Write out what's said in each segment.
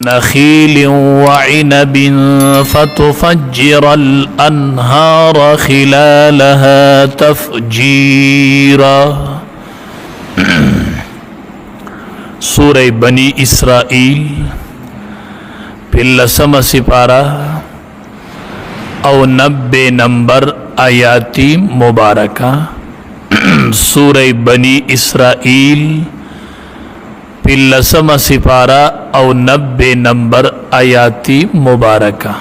نخيل وعنب فتفجر الأنهار خلالها تفجيرا. سورة بني اسرائيل پلسم سپارہ او 90 نمبر آیاتی مبارکہ. سورة بني اسرائيل پلسم سپارہ او 90 نمبر آیاتی مبارکہ.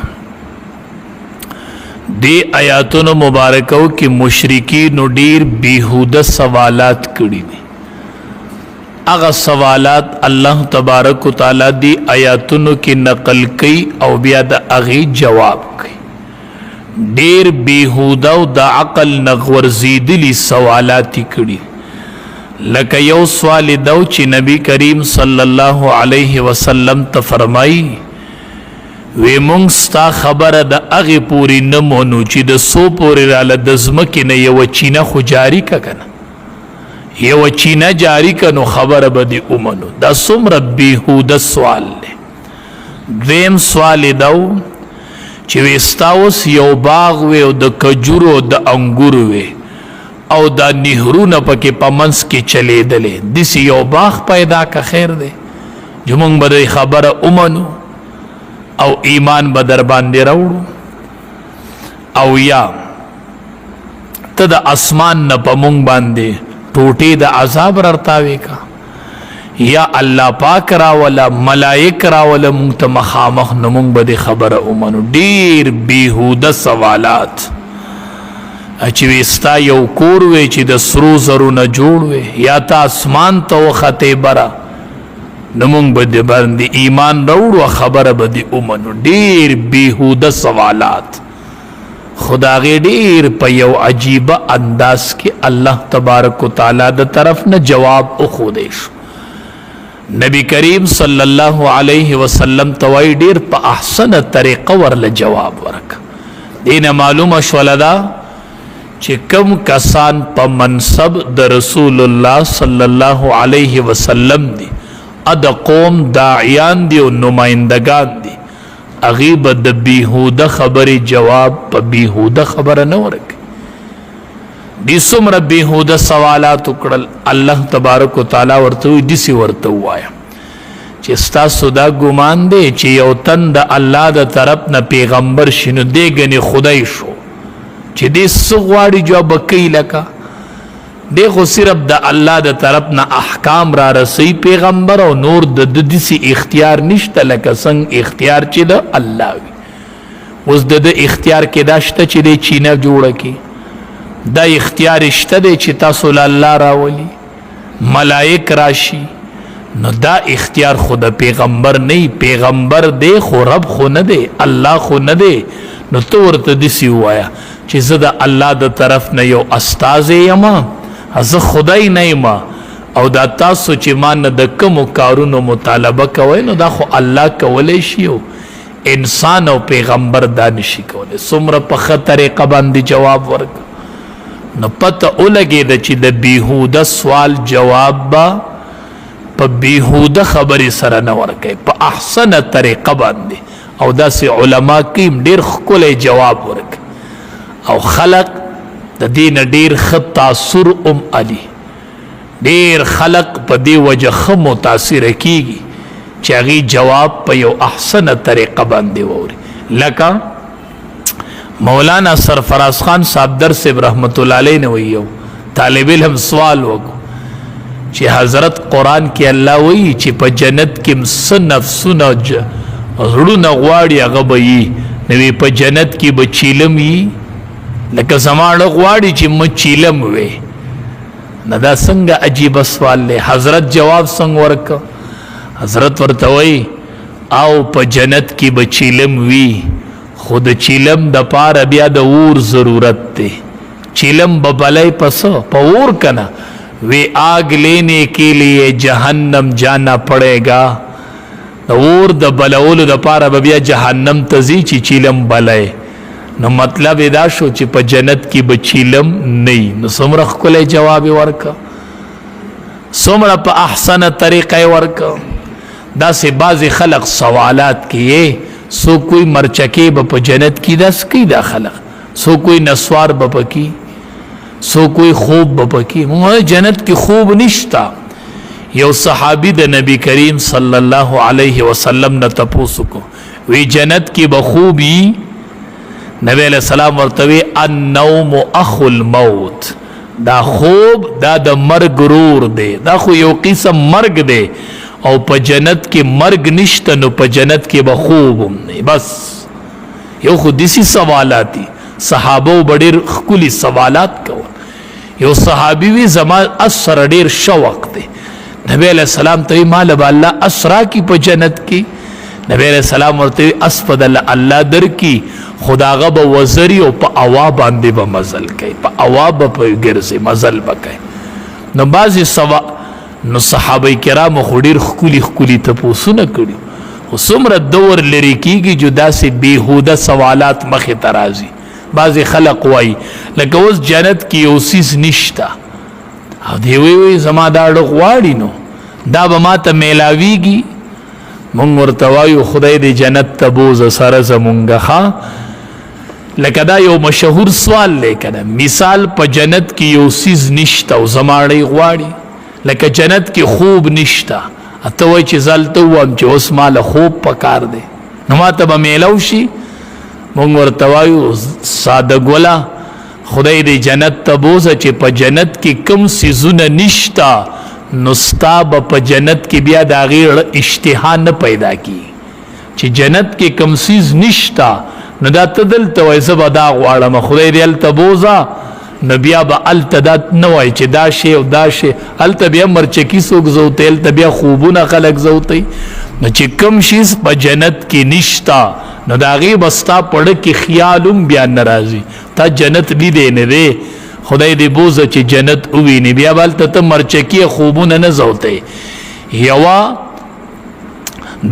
دی آیاتونو مبارکو کې مشرکین ډیر بیهوده سوالات کړي دي. هغه سوالات الله تبارک وتعالی دی آیاتونو کې نقل کړي او بیا د هغې جواب کوي. ډیر بیهوده او د عقل نغورځېدلي سوالات کړي. لکه یو سوال دو چې نبی کریم صلی الله علیه وسلم ته فرمایي، وی مونږ ستا خبره د هغې پورې نه منو چې د څو پورې راله د ځمکې نه یوه چینه خو جاري که کنه، یوه چینه جاري که نو خبره به دې ومنو. دا څومره بیهوده سوال دی. دویم سوال یې دا و چې وی ستا اوس یو باغ وی او د کجورو او د انګورو وی او دا نهرونه پکې په منځ کې چلیدلې، داسې یو باغ پیدا که خیر دی چې مونږ به د خبره ومنو او ایمان به در باندې راوړو. او یا ته د اسمان نه په مونږ باندې ټوټې د عذاب رارتاوې کا، یا الله پاک راوله، ملائک راوله مونږ ته مخامخ، نو مونږ به دې خبره ومنو. ډېر بیهوده سوالات. چې وی ستا یو کور وی چې د سرو زرو نه جوړ وی، یا ته اسمان ته وختې بره، نو مونږ به دې باندې ایمان راوړو، خبره به دې ومنو. ډېر بیهوده سوالات. خداغې ډېر په یو عجیبه انداز کې الله تبارک و تعالی د طرف نه جواب وښودی شو. نبی کریم صلی الله علیه وسلم ته وایي ډېر په احسنه طریقه ورله جواب ورکړه. دې نه معلومه شوله ده چې کم کسان په منصب د رسول الله صلی الله علیه وسلم دي، ا د قوم داعیان دي او نمایندګان دي، هغې به د بیهوده خبرې جواب په بیهوده خبره نه ورکوي. دې څومره بیهوده سوالات وکړل، الله تبارک وتعالی ورته وایي داسې ورته ووایه چې ستاسو دا ګمان دی چې یو تن د الله د طرف نه پیغمبر شي نو دی ګنې خدای شو چې دی څه غواړي جواب به کوي، لکه دی خو صرف د الله د طرف نه احکام را رسي پیغمبر، او نور د ده داسې اختیار نشته لکه څنګه اختیار چې د الله وي. اوس د ده اختیار کې دا شته چې دی چینه جوړه کړي، دا اختیار شته دی چې تاسو له الله راولي، ملائک راشي، نو دا اختیار خو د پیغمبر نه، پیغمبر دی خو رب خو نه دی، الله خو نه دی. نو ته ورته داسې ووایه چې زه د الله د طرف نه یو استازی یم، زه خدای نه یم، او دا تاسو چې ما نه د کومو کارونو مطالبه کوئ نو دا خو الله کولی شي او انسان او پیغمبر دا نشي کولی. څومره په ښه طریقه باندې جواب ورکړ، نو پته ولګېده چې د بیهوده سوال جواب به په بیهوده خبرې سره نه ورکوي، په احسنه طریقه باندې. او داسې علما کیم ډېر ښکلی جواب ورکوي او خلق د دې نه ډېر ښه تاثر هم علي. ډېر خلق په دې وجه ښه متاثره کیږي چې هغې جواب په یو احسنه طریقه باندې واوري. لکه مولانا سرفراز خان صاحب در صاحب رحمت الله علیه نه وایي، یو طالب علم سوال وکړو چې حضرت قرآن کې الله وایي چې په جنت کې څه نفسونه زړونه غواړي هغه به یي، نو وی په جنت کې به چیلم یي، لکه زما زړه غواړي چې مه چیلم وي. نو دا څنګه عجیبه سوال دی. حضرت جواب څنګه ورکړ؟ حضرت ورته وایي او په جنت کې به چیلم وي، خو د چیلم د پاره بیا د اور ضرورت دی. چیلم به بلای په څه؟ په اور کنه. وی آگ لینے کے لیے جہنم جانا پڑے گا. د اور د بلولو د پاره به بیا جهنم ته ځي چې چیلم بلای. نو مطلب یې دا شو چې په جنت کې به چیلم نه وي. نو څومره ښکلی جواب یې ورکړ، څومره په احسنه طریقه یې ورکړ. داسې بعضې خلق سوالات کوي، څوک وایي مرچکې به په جنت کې داس کوي، دا خلق څوک وایي نسوار به پکې، څوک وایي خوب به پکې. موږ جنت کې خوب نشته. یو صحابي د نبی کریم صلی الله علیه وسلم نه تپوس کو، وی جنت کې به خوبي؟ نبی علیہ السلام ورته وی النوم اخو الموت، دا خوب دا د مرګ رور دی، دا خو یو قسم مرګ دی، او په جنت کې مرګ نشته، نو په جنت کې به خوب هم نه. بس یو خو دسی سوالات دي، صحابه به ډېر ښکلي سوالات کول. یو صحابي وی زما اس سره ډېر شوق دی، نبی علیہ السلام ته مال به الله اس راکي په جنت کې؟ نبی علیہ السلام ورته اس په د الله در کی، خداغه به وزري او په اوا باندې به مزل کوي، په اوا به په ګرځي مزل به کوي. نو بعضې سوا نو صحابه کرامو خو ډېر ښکلي ښکلي تپوسونه کړي، خو څومره دور لرې کېږي جو داسې بېهوده سوالات مخې ته راځي. بعضې خلق وایي لکه اوس جنت کې یو څیز نشته، او دی وی وی زما دا اړه غواړي، نو دا به ما ته میلاویږي؟ مونږ ورته وایو خدای دې جنت ته بوزه سره زمونږ. ښه لکه دا یو مشهور سوال دی که نه، مثال په جنت کې یو څیز نشته او زما اړۍ غواړي، لکه جنت کې خوب نشته، ته وایي چې زه هلته ووایم چې اوس ما له خوب پکار دی، نو ما ته به میلاو شي؟ مونږ ورته وایو ساده ګله خدای دې جنت ته بوزه چې په جنت کې کم څیزونه نشته، نو ستا به په جنت کې بیا د هغې اشتها نه پیدا کیږي. چې جنت کې کم څیز نشته، نو دا ته دلته وایې زه به دا غواړم، خدای دې هلته بوزه، نو بیا به هلته دا نه وایي چې دا شی او دا شی، هلته بیا مرچکي څوک زوتی، هلته بیا خوبونه خلک زوتی. نو چې کم شیز په جنت کې نشته، نو د هغې به ستا په ړه کې خیال هم بیا نه راځي. تا جنت لیدی نه دی، خدای دې بوزه چې جنت وویني، بیا به هلته ته مرچکي خوبونه نه زوتی. یوه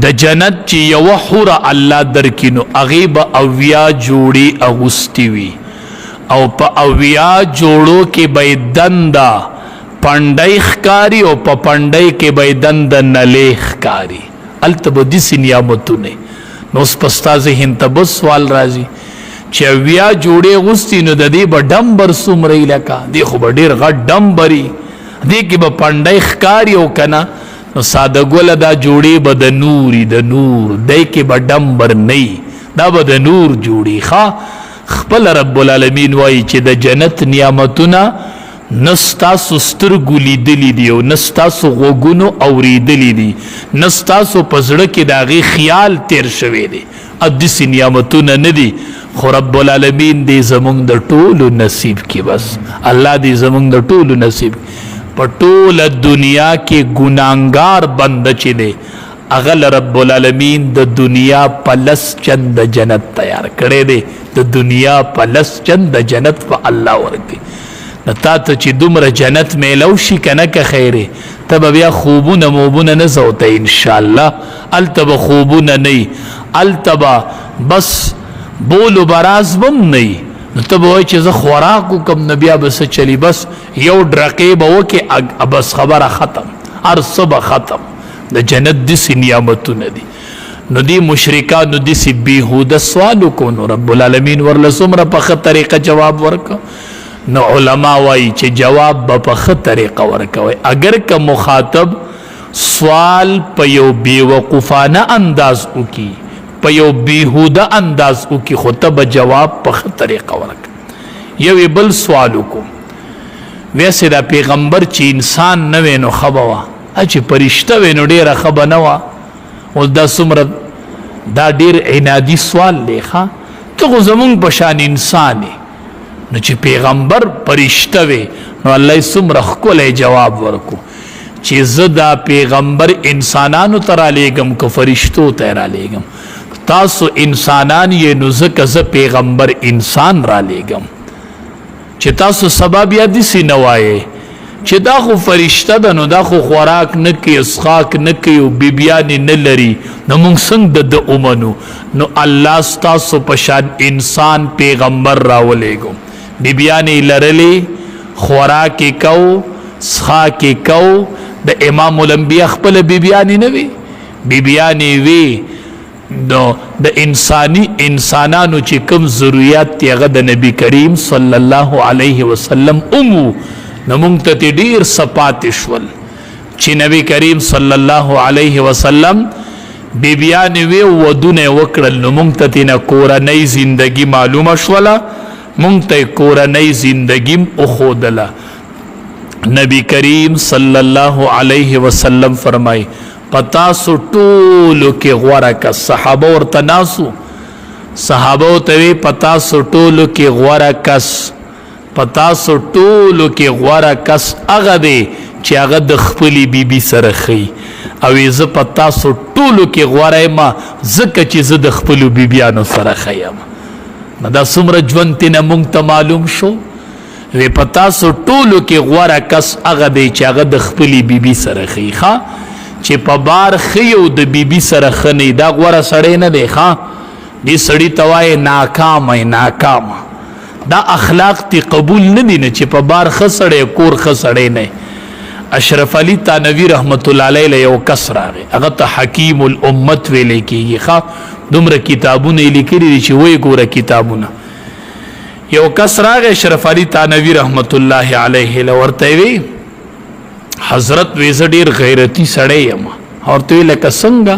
د جنت چې یوه حوره الله درکړي، نو هغې به 70 جوړې اغوستې وي، او په 70 جوړو کې به یې دنده پنډۍ ښکاري، او په پنډۍ کې به یې دنده نلې ښکاري. هلته به داسې نعمتونه. نو اوس په ستا ذهن ته بل سوال راځي چې 70 جوړې اغوستي، نو د دې به ډمبر څومره وي؟ لکه دې خو به ډېر غټ ډمبري، دې کې به پنډۍ ښکاري او که نه؟ نو ساده ګله دا جوړې به د نوري، د نور دی کې به ډمبر نه، دا به د نور جوړي. ښه خپل رب العالمین وایي چې د جنت نعمتونه نه ستاسو سترګو لیدلي دي، او نه ستاسو غوږونو اورېدلي دي، نه ستاسو په زړه کې د هغې خیال تیر شوی دی. داسې نعمتونه نه دي، خو رب العالمین دې زمونږ د ټولو نصیب کړي. بس الله دې زمونږ د ټولو نصیب. په ټوله دنیا کې ګناهګار بنده چې دی، هغه له رب العالمین د دنیا په لس چند جنت تیار کړی دی، د دنیا په لس چند جنت په الله ورکړي. نو تا ته چې دومره جنت میلو شي که نه، که خیرې، ته به بیا خوبونه موبونه نه زوته انشاءالله. هلته به خوبونه نه، هلته به بس بولو براز به هم نه، نو ته به وایې چې زه خوراک وکړم، نو بیا به څه چلي؟ بس یو ډرقې به وکړې، بس خبره ختم، هر څه به ختم. د جنت داسې نعمتونه دي. نو دی مشرکانو داسې بیهوده سوال وکړو، نو رب العالمین ورله څومره په ښه طریقه جواب ورکړ. نو علما وایي چې جواب به په ښه طریقه ورکوي، اگر که مخاطب سوال په یو بیوقوفانه انداز وکړي، په یو بیهوده انداز وکړي، خو ته به جواب په ښه طریقه ورکړه. یو بل سوال وکړو، ویسې دا پیغمبر چې انسان نه وی نو ښه به وه، چې فرشته وی نو ډېره ښه به نه وه؟ اوس دا څومره دا ډېر عنادي سوال دی. ښه ته خو زمونږ په شان انسان یې، نو چې پیغمبر فرشته وي، نو الله یې څومره ښکلی جواب ورکو چې زه دا پیغمبر انسانانو ته رالیږم که فرشتو ته رالیږم؟ تاسو انسانان یې، نو ځکه زه پیغمبر انسان رالیږم چې تاسو سبا بیا داسې نه وایې چې دا خو فرشته ده، نو دا خو خوراک نه کوي، څښاک نه کوي او بیبیانې نه لري، نو موږ څنګه د ده ومنو؟ نو الله ستاسو په شان انسان پیغمبر راولېږو، بیبیانې یې لرلې، خوراک یې کو، څښاک یې کو. د امام الانبیا خپله بیبیانې نه وي؟ بیبیانې وی، نو د انساني انسانانو چې کوم ضرورت دی هغه د نبی کریم صلی الله علیه وسلم اومو. نو مونږ ته ډیر صفات شول چې نبی کریم صلی الله علیه وسلم بیبیانې وی، ودونه وکړل، نو مونږ ته تینا کورنۍ زندگی معلومه شوله، مونږ ته کورنۍ زندگی وښودله. نبی کریم صلی الله علیه وسلم فرمای، پتاسو ټولو کې غوره کس، صحابه ورته ناسو، صحابه ته وی پتاسو ټولو کې غوره کس، پتاسو ټولو کې غوره کس هغه دی چې هغه د خپلې بیبي سره ښي، او زه په تاسو ټولو کې غوره یم ځکه چې زه د خپلو بیبیانو سره ښه یم. نو دا څومره ژوند ترې مونږ ته معلوم شو. وی په تاسو ټولو کې غوره کس هغه دی چې هغه د خپلې بیبي سره ښي. ښه، چې په بار ښي او د بیبي سره ښه نه، دا غوره سړی نه دی. ښه، دې سړي ته وایې ناکامه یې، ناکامه. دا اخلاق تی قبول نه دي، نه چې په بار ښه سړی کور ښه سړی نه. اشرف علي تانوي رحمت الله علیه له یو کس راغی، هغه ته حکیم الامت ویلی کېږي. ښه، دومره کتابونه یې لیکلي دي چې ویې ګوره کتابونه. یو کس راغی اشرف علي تانوي رحمت الله علیه له، ورته وی حضرت وی زه ډېر غیرتي سړی یم. ورته وی لکه څنګه؟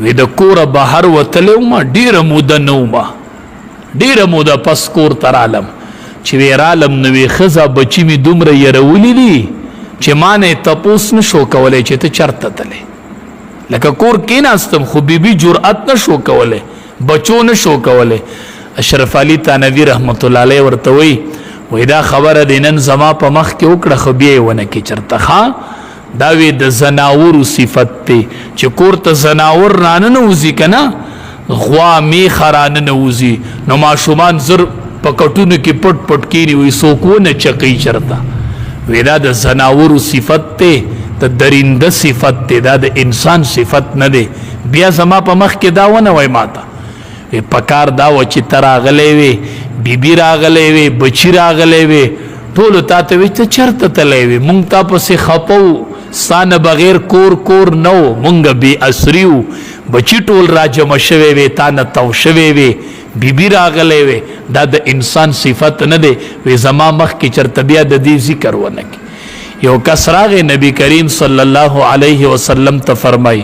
وی د کوره بهر وتلی وم، ډېره موده نه وم، ډېره موده پس کور ته رالم، چې وی رالم نو وی ښځه بچي مې دومره یرولي دي چې ما نه یې تپوس نه شو کولی چې ته چېرته تللی. لکه کور کېناستم خو بیبي جرأت نه شو کولی، بچو نه شو کولی. اشرف علي تانوي رحمت الله علیه ورته وایي، وایي دا خبره دې نن زما په مخ کې وکړه خو بیا یې ونه کې چېرته. ښه، دا وی د زناورو صفت دی چې کور ته زناور راننوځي که نه، غوا میخه راننوځي نو ماشومان زر په کټونو کې پټ پټ کینی، وي څوک ونه چقي چرته. وی دا د زناورو صفت دی، د درنده صفت دی، دا د انسان صفت نه دی. بیا زما په مخ کې دا ونه وای ماته. وی پکار دا و چې ته راغلی وې، بیبي راغلی وې، بچي راغلی وې، ټولو تا ته وی ته چرته تللی وې، مونږ تا پسې خپه وو، ستا نه بغیر کور کور نه و، مونږ بې اسري وو، بچي ټول راجمع شوی وې، تا نه تاو شوی وې، بیبي راغلی وې. دا د انسان صفت نه دی. وی زما مخ کې چرته بیا د دې ذکر ونه کړي. یو کس راغی نبی کریم صلی الله علیه وسلم ته فرمای،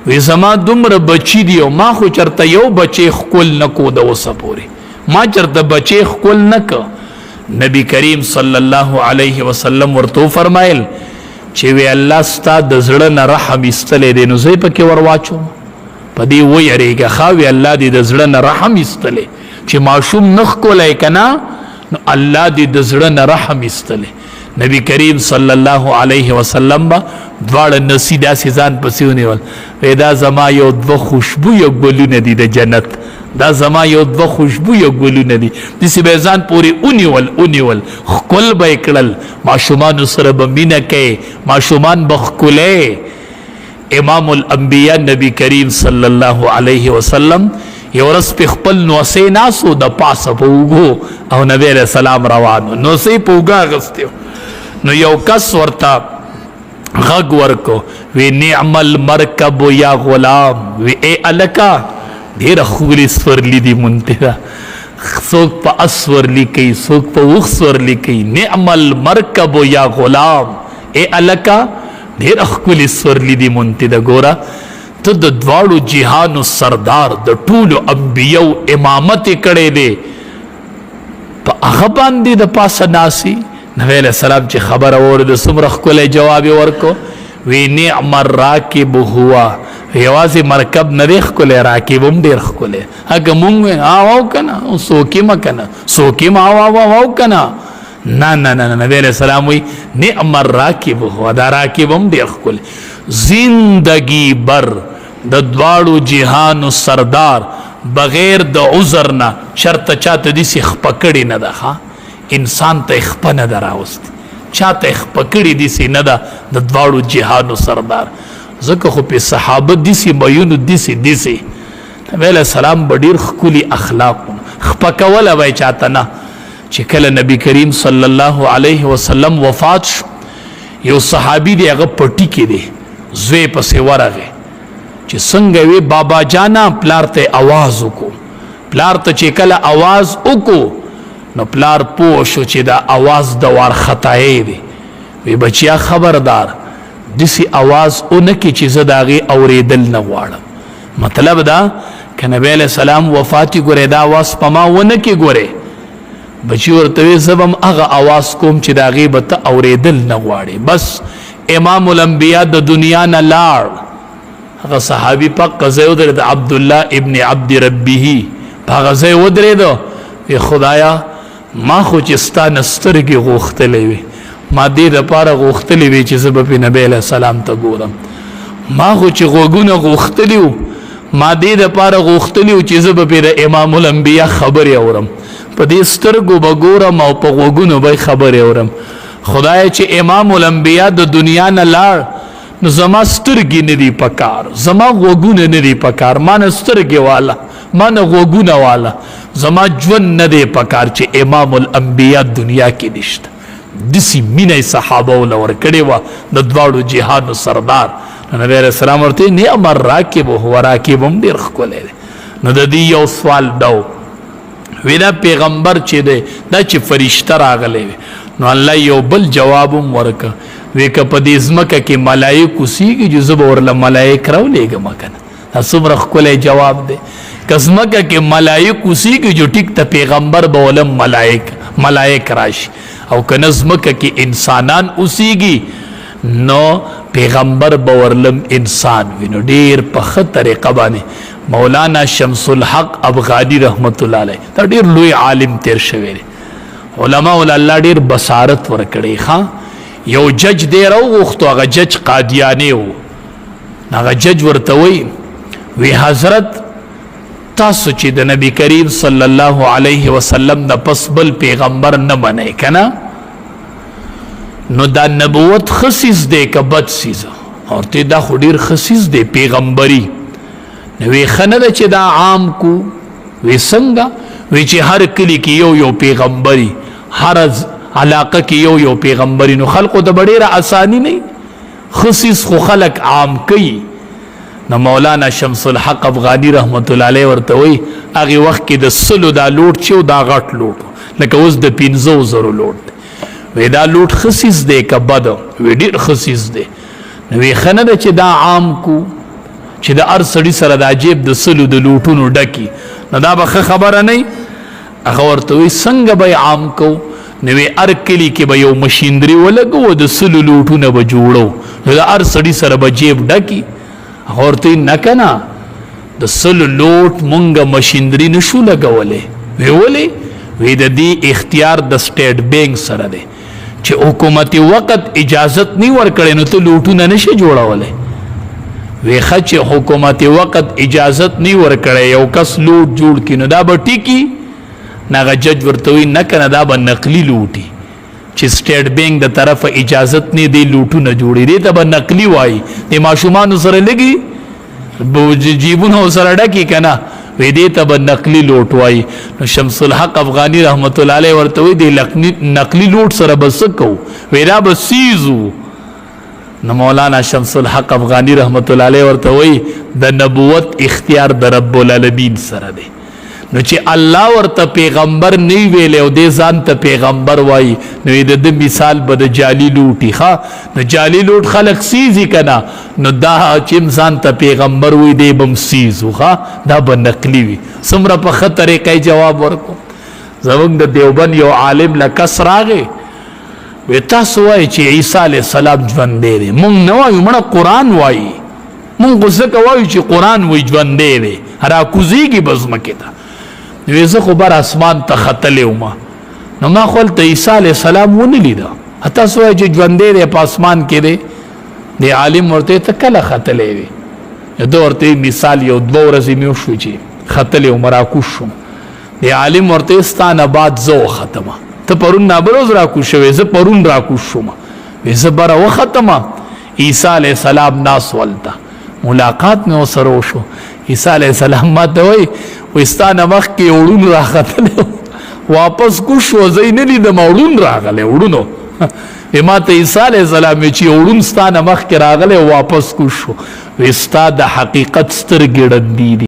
وی زما دومره بچی دی او ما خو چرته یو بچی ښکل نه کو، د اوسه پورې ما چرته بچی ښکل نه کو. نبی کریم صلی الله علیه وسلم ورته فرمایل چې وی الله ستا د زړه نه رحم ایستلی دی، نو زه یې پکې ور واچوم، په دې ویرېږه. ښه، وی الله دې د زړه نه رحم ایستلی چې ماشوم نه ښکلی که نه، نو الله دې د زړه نه رحم ایستلی. نبی کریم صلی الله علیه وسلم به دواړه نسی داسې ځان پسې ونیول، وی دا زما یو دوه خوشبویه ګلونه دي د جنت، دا زما یو دوه خوشبویه ګلونه دي. داسې به ځان پورې ونیول ونیول، ښکل به یې کړل. ماشومانو سره به مینه کوي، ماشومان به ښکلی. امام الانبیاء نبی کریم صلی الله علیه وسلم یو ورځ په خپل نوسې ناسو د پاسه په اوږو، او نبی علیہ السلام روانو، نوسې په اوږه اخیستی، نو یو کس ورته غږ ورکو، وی نعم المرکب یا غلام، وی ای الکا ډېره ښکلې سورلي دي مونته ده، څوک په اس سورلي کوي، څوک په اوښ سورلي کوي. نعم المرکب یا غلام، ای الکا ډېره ښکلې سورلي دي مونته ده. ګوره ته د دواړو جهانو سردار، د ټولو انبیو امامت یې کړی دی، په هغه باندې د پاسه ناسي. نبی علیہ السلام چې خبره واورېده څومره ښکلی جواب یې ورکړو، وی نعم الراکب هو، یوازې مرکب نه دی ښکلی، راکب هم ډېر ښکلی. هغه مونږ وی او که نه څوک یې مه که نه څوک یې مه او او که نه، نه نه نه، نبی علیہ السلام وی نعم الراکب هو، دا راکب هم ډېر ښکلی. زندگی بر د دواړو جهانو سردار بغیر د عذر نه چرته چاته داسې خپه کړې نه ده. ښه، انسان ته خپه نه ده راوستې، چاته خپه کړې داسې نه ده د دواړو جهانو سردار، ځکه خو په صحابه داسې میونو داسې داسې. نبی علیہ السلام به ډېر ښکلي اخلاق، خپه کوله به یې چاته نه. چې کله نبی کریم صلی الله علیه وسلم وفات شو، یو صحابي دی هغه پټي کې دی، زوی پسې ورغی. چې څنګه وی بابا جانا، پلار ته اواز وکړو. پلار ته چې کله اواز وکړو نو پلار پوه شو چې دا اواز د وار خطایې دی. وی بچیا خبردار، دسی اواز اونکي چې زه د هغې اورېدل نه غواړم. مطلب دا که نبی علیہ السلام وفاتي ګورې دا اواز په ما ونه کې ګورې. بچي ورته وی زه به هم هغه اواز کوم چې د هغې به ته اورېدل نه غواړې. بس امام الانبیا د دنیا نه لاړ. هغه صحابي پک ځای ودرېد، عبدالله ابن عبد ربه په هغه ځای ودرېد. وی خدایا، ما خو چې ستا نه سترګې غوښتلې وې، ما دې دپاره غوښتلې وې چې زه به پې نبی علیه السلام ته ګورم. ما خو چې غوږونه غوښتلي وو، ما دې دپاره غوښتلي وو چې زه به پې د امام الانبیا خبرې اورم. په دې سترګو به ګورم او په غوږونو به خبرې اورم. خدای چې امام الانبیا د دنیا نه لاړ نو زما سترګې نه دي پکار، زما غوږونه نه دي پکار، ما نه سترګې والا، ما نه غوږونه والا، زما ژوند نه دی پکار چې امام الانبیا دنیا کې نشته. دسی مینه صحابه ول ورکړې وه د دواړو جهانو سردار. نبی علیہ السلام ورته نعم الراکب هو راکب هم ډېر ښکلی دی. نو د دې یو سوال دا وی دا پیغمبر چې دی دا چې فرشته راغلی وي، نو الله یو بل جواب هم ورکړ، وی که په دې ځمکه کې ملایک اوسېږي چې زه به ورله ملایک راولېږم که نه. دا څومره ښکلی جواب دی. که ځمکه کې ملایک اوسېږي چې ټیک ته پیغمبر به ولم ملایک راشي، او که نه ځمکه کې انسانان اوسېږي نو پیغمبر به ورلم انسان وي. نو ډېر په ښه طریقه باندې مولانا شمس الحق افغاني رحمت الله علیه، دا ډېر لوی عالم تیر شوی دی، علما ول الله ډېر بصارت ورکړی. ښه یو جج دی راوغوښتو، هغه جج قادیاني و. هغه جج ورته وایي، وی حضرت تاسو چې د نبی کریم صلی الله علیه وسلم د پس بل پیغمبر نه منئ که نه، نو دا نبوت ښه څیز دی که بد څیز؟ ورته دا خو ډېر ښه څیز دی پیغمبري. نو وی ښه نه ده چې دا عام کو؟ وی څنګه؟ وی چې هر کلي کې یو یو پیغمبري، هر علاقه کې یو یو پیغمبري، نو خلقو ته به ډېره اساني نه، ښه څیز خو خلک عام کوي. نو مولانا شمس الحق افغاني رحمت الله علیه ورته وایي هغې وخت کې د 100 دا لوټ چې و دا غټ لوټ، لکه اوس د 5000 لوټ دی. وی دا لوټ ښه څیز دی که بد؟ وی ډېر ښه څیز دی. نو وی ښه نه ده چې دا عام کو، چې د هر سړي سره دا جیب د 100 د لوټونو ډکي، نو دا به ښه خبره نه. هغه ورته وایي څنګه به یې عام کو؟ نو وی هر کلي کې به یو مشیندري ولګو، د 100 لوټونه به جوړو، نو د هر سړي سره به جیب ډکي. هغه ورته وایي نه که نه، د 100 لوټ مونږ مشیندري نشو لګولی. وی ولې؟ وی د دې اختیار د سټیټ بانک سره دی، چې حکومت وخت اجازت نی ورکړي نو ته لوټونه نشي جوړولی. وی ښه چې حکومت وخت اجازت نی ورکړي یو کس لوټ جوړ کړي نو دا به ټیکي؟ هغه جج ورته وایي نه که نه، دا به نقلي لوټي، چې سټیټ بانک د طرفه اجازت نه دی لوټونه جوړي، دې ته به نقلي وایي. د ماشومانو سره لګي جیبونه سره ډکي که نه، وی دې ته به نقلي لوټ وایي. نو شمس الحق افغاني رحمت الله علیه ورته وایي دې نقلي لوټ سره به څه کوو؟ وی دا به سیزو. نو مولانا شمس الحق افغاني رحمت الله علیه ورته وایي د نبوت اختیار د رب العالمین سره دی، نو چې الله ورته پیغمبر نه ویلی او دې ځان ته پیغمبر وایي، نو د ده مثال به د جعلي لوټي. ښه نو جعلي لوټ خلک سیزي که نه، نو دا چې هم ځان ته پیغمبر وایي دی به هم سیزو. ښه دا به نقلي وي. څومره په ښه طریقه یې جواب ورکړو. زموږ د دیوبند یو عالم له کس راغی، وی تاسو وایئ چې عیسی علیه السلام ژوندی دی، مونږ نه وایو، مړه قرآن وایي، مونږ خو ځکه وایو چې قرآن وایي ژوندی دی، راکوزیږي به ځمکې ته. وی زه خو بر اسمان ته ختلی وم، نو ما خو هلته عیسی علیه السلام ونه لیده، تاسو وایئ چې ژوندی دی په اسمان کې دی. دی عالم ورته ته کله ختلی وې؟ ده ورته مثال یو 2 ورځې مې وشو چې ختلی وم راکوز شوم. دی عالم ورته ستا نه بعد زه وختمه، ته پرون نه بل ورځ راکوز شوې، زه پرون راکوز شوم. وی زه بره وختمه، عیسی علیه السلام ناس ولته، ملاقات مې ورسره وشو. عیسی علیه السلام ما ته وایي، وایي ستا نه مخکې یو ړوند راختلی، واپس کوز شو، زه یې نه لیدم، ړوند راغلی، وړونو. وی ما ته عیسی علیه السلام چې یو ړوند ستا نه مخکې راغلی واپس کوز شو. وی ستا د حقیقت سترګې ړندې دي.